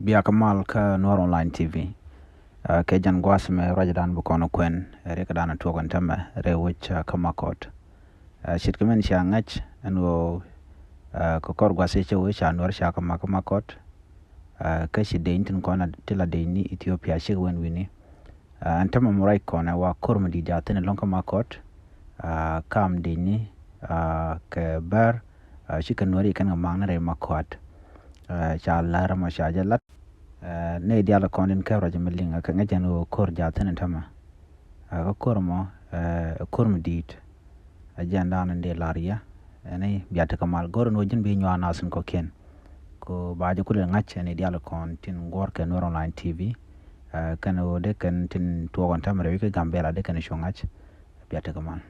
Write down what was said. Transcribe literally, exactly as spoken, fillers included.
Bia kä mal kä Nuɔr Online T V. Kɛ jɛn gua̱a̱th mɛ ruacdan bi kɔn kuɛn ɛ rik dan tuɔk ɛn tämɛ rɛ wec kä Makɔt. Ce̱tkɛ mɛn cia ŋäc ɛn ɣöö kɛ kɔr gua̱a̱th cɛ wec ca Nuɔr ca kä mak kä Makɔt. Kä ci deny tin kɔn ti la deny ni Ethiopia cik wen wi̱ni. Ɛn tämɛ mɛ ruac kɔn ɛ wa ko̱r mi di̱t jathin ɛlɔ̱ŋ kä Makɔt. Kam deny ni kɛ bär cikɛ Nuɔr ikɛn kɛ mak ni rɛy Makɔt. Ca lar mɔ ca jɛ lat. Ni dial kɔn in kɛ ruac mi liŋ kɛ ŋäc ɛn ɣöö ko̱r jathin ɛn tämɛ. Kä ko̱r mɔ ɛ ko̱r mi di̱i̱t. Ɛ jɛn da̱a̱n in dee la̱r yɛ ɛn i̱ bia tekɛ mal go̱r in wä ji̱n bi nyuan nath in kɔ̱kiɛn. Ko ba jɛ kulɛ ŋa̱c ɛn i̱ dial kɔn tin guɔ̱r kɛ Nuɔr Online T V. Kɛn ɣöö dee kɛn tin tuɔɔk ɛn tämɛ rɛy wi̱c Gambɛla dee kɛn cu ŋa̱c. Bia tekɛ mal.